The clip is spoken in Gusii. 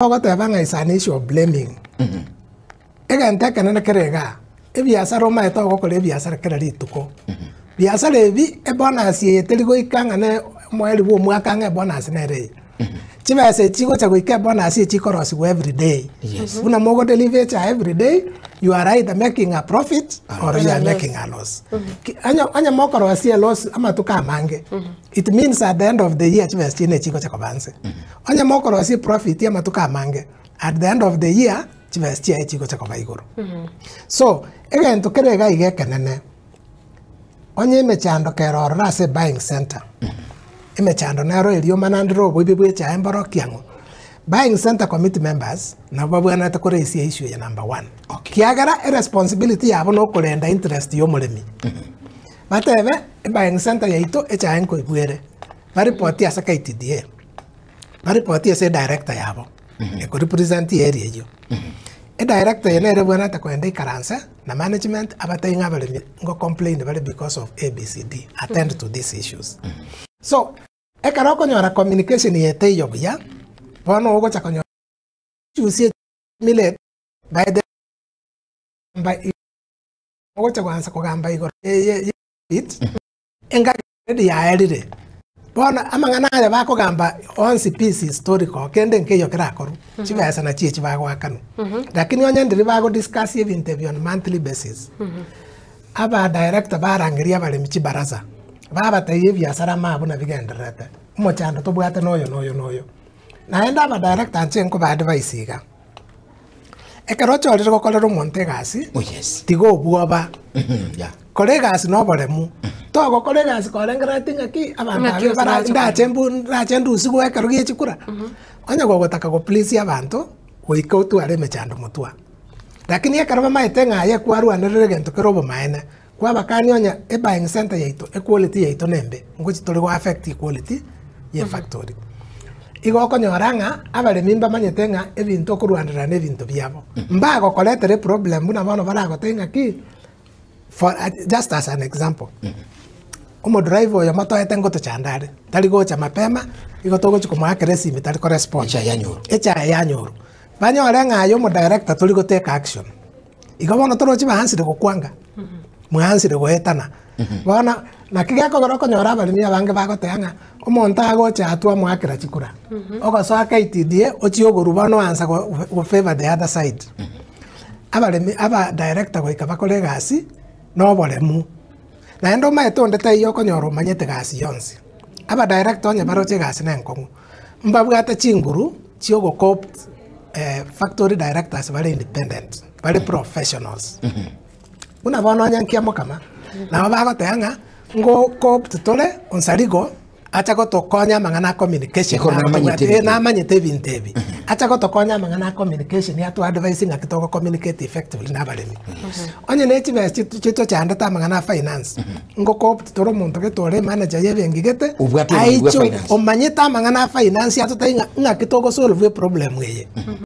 Ogoteba ng'a is an issue of blaming. Egento ekenene kere igaa, ebiasara omanyete ogokora ebiasara kera rituko. Biasara ebi, ebonus eye teri goika ng'a ne omoerio bwa omwaka ng'a ebonus nere eye. Chibesa echi chigocha goika ebonus echi chikorosiwa everyday. Yes. Buna mogo deliver echae everyday, you are either making a profit or you are making a loss. Ki- onye onye mokorosia eloss amatuko amange, It means at the end of the year chibesa chiaino echigocha koba nse. Onye mokorosia eprofit amatuko amange, at the end of the year chibesa chiaye chigocha koba igoro. So, egento kere iga iga ekenene, onye emechando kere ororo ase ebuying center, emechando nero erioma naende ere oboibi bwa echae mborokia ng'o? Buying center committee members nabo babwenerete koraisia issue eye number one. Kiagera eresponsibility yabo nokorenda interest ya omoremi. Batebe, Ebuying center yaito echae nkoigwa ere, baripoti ase KTDA, baripoti ase edirector yabo, ekorepresent area eyio. Edirector eye nere ebwenerete kogenda ikaranse na management abatebie ng'a abaremi ngo complain bare because of ABCD, attend to these issues. So, ekero okonyora communication eye teiyo buya, bono ogocha konyora issues echi millet by the by Ogocha gwansa kogamba igoro ye it, engaki already yaerire. Bono amang'ana aya bakogamba onsi pi is historical, kende nkeiyo kerakorwe, chibesa nachio echi bagoakanwa. Lakini onye ndiri bago discuss ebinto ebi on monthly basis, aba director barangeria abaremi chibaraza, babatebia ebiasara ama buna bigendererete, omochando tobwate noyo noyo noyo. Naende aba director inche nkoba advise iga. Ekero ochorire gokorera omonto egasi, Oh yes. tiga obwoba. Yeah. Kora egasi na oboremu. Togokora egasi korengerereti ng'aki abanto Ng'aki abe bara ase ndache mbu ndache ndusigwe ekero gie chikura. Onye gogotaka go please abanto, goika otware emechando motwe. Lakini ekero bamaete ng'a aye kwarwanerire egento kere obomaene, kwabakania onye ebuying center yaito, equality yaito nembe, ngochi tore go affect equality ye efactory. Igo okonyora ng'a abaremi mbamanyete ng'a ebinto okorwanerera na ebinto biabo. Mbagokoretera eproblem buna bono baragotebie ng'aki, for just as an example, omodriver oyo motoete ngotochanda are, tari gocha mapema, igo togochi komoakera esimi tari korespond. Echae yanyorwa. Echae yanyorwa. Banyore ng'a aye omodirector tori gotake action. Igo bono toroche baansire gokwanga, mwaansire goetana. Bono naki gekogera okonyora abaremi abange bagoteba ng'a omonto agocha aa twamoakera chikura, ogosoa KTDA ochie ogorwa bono oansa go go favor the other side. Abaremi aba director goika bakore egasi na oboremu, naende omanyete onde taiyo okonyora omanyete gasi yonsi. Aba director onye baroche egasi na enkong'u, mbabwate chinguru chia ogo co-opt factory directors bare independent, bare professionals. Buna bono onye nkia mokama, nabo bagoteba ng'a ngo co-opt tore onsarigo acha gotokonya amang'ana a communication Ekero namanyete Eh, ebinto ebi. namanyete ebinto ebi. Acha gotokonya amang'ana a communication ato advise ng'aki togo communicate effectively na abaremi. Onye ne chibesa chitu chitochandete amang'ana a finance, ngo co-opt tore omonto gete ore emanager ya ebenki gete, Obwate obomanyi bwa aiche finance. omanyete amang'ana a finance atotebie ng'a ng'aki togo solve eproblem eye.